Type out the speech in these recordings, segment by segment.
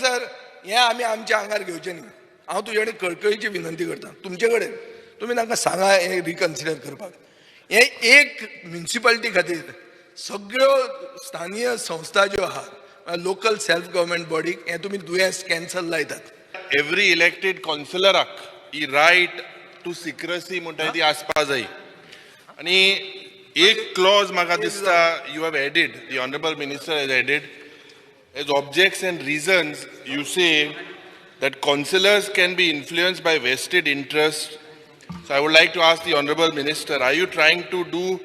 Sir, हें आमी आमच्या आंगार घेवचें न्ही. हांव तुजे कडेन कळकळीची विनंती करता, तुमचे कडेन, तुमी तांकां सांगा हें रिकन्सिडर करपाक. हें एक म्युनिसिपालिटी खातीर सगळ्यो स्थानीय संस्था ज्यो आहात, लोकल सेल्फ गव्हर्मेंट बॉडीक हें तुमी दुयेंस, कॅन्सर लायतात. एवरी इलेक्टेड कावन्सिलराक ही रायट टू सिक्रसी म्हणटा ती आसपा जाय. आनी एक क्लॉज म्हाका दिसता you have added, the honourable minister has added as objects and reasons. You say that councillors can be influenced by vested interest. So I would like to ask the honorable minister, are you trying to do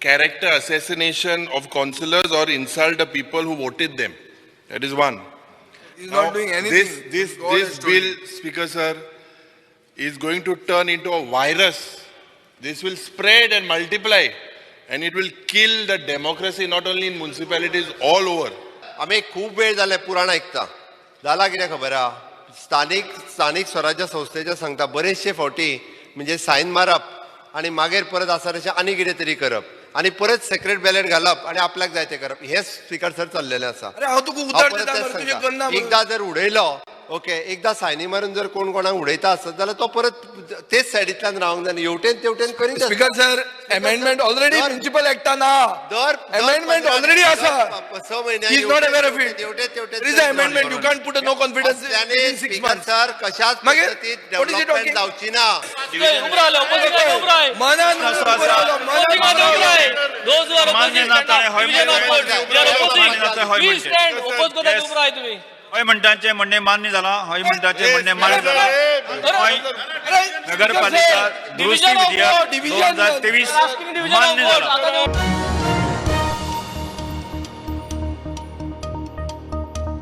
character assassination of councillors or insult the people who voted them? That is one. Is Now, not doing anything. This, this bill, Speaker sir, is going to turn into a virus. This will spread and multiply and it will kill the democracy, not only in municipalities, all over. आमी खूब वेळ जाले पुराण आयकता. जाला कितें खबर आहा? स्थानीक स्वराज्य संस्थेचे सांगता, बरेचशे फावटी म्हणजे सायन मारप आनी मागीर परत आसा तशें आनी कितें तरी करप आनी परत सेक्रेट बॅलेट घालप आनी आपल्याक जाय तें करप, हें, स्पिकर सर, चल्लेलें आसा. अरे, हांव तुका हांव उतर परत दिता तेंच मरे, तुजें सांगता. करना म्हणून. एकदां जर उडयलो, ओके, एकदां सायनी मारून जर कोण कोणाक उडयता आसत जाल्यार तो परत तेच सायडींतल्यान रावंक जाय, हेवटेन तेवटेन करीत आसता. Speaker sir, amendment already municipal ऍक्टा ना. दर अमेंडमेंट ऑलरेडी आसा. 6 म्हयन्यांनी He is not aware of it. तेवटेन तेवटेन. There is an amendment. You can't put a no confidence in 6 speaker months. Sir, कशाच मागीर, पद्दतीत what is he development talking? जावची ना. उभं राहिलं, opposition उभं राय. मनान उभं रावलो, मनान Opposing उभं उभं रावलो. राय. Those who are मान्य opposing, ना stand up. ताणें हय Division of म्हणलें. votes. We are मान्य ना ताणें हय opposing. Please म्हणचें. stand. Oppose करता Yes. उभं राय तुम्ही. हय म्हणटांचें म्हणणें मान्य जालां. हय म्हणटाचें म्हणणें मान्य जालां. गोंय अरे, नगरपालिका दुरुस्ती Division of विधेयक vote. Division. 2023 Asking division of मान्य votes. जालां. आता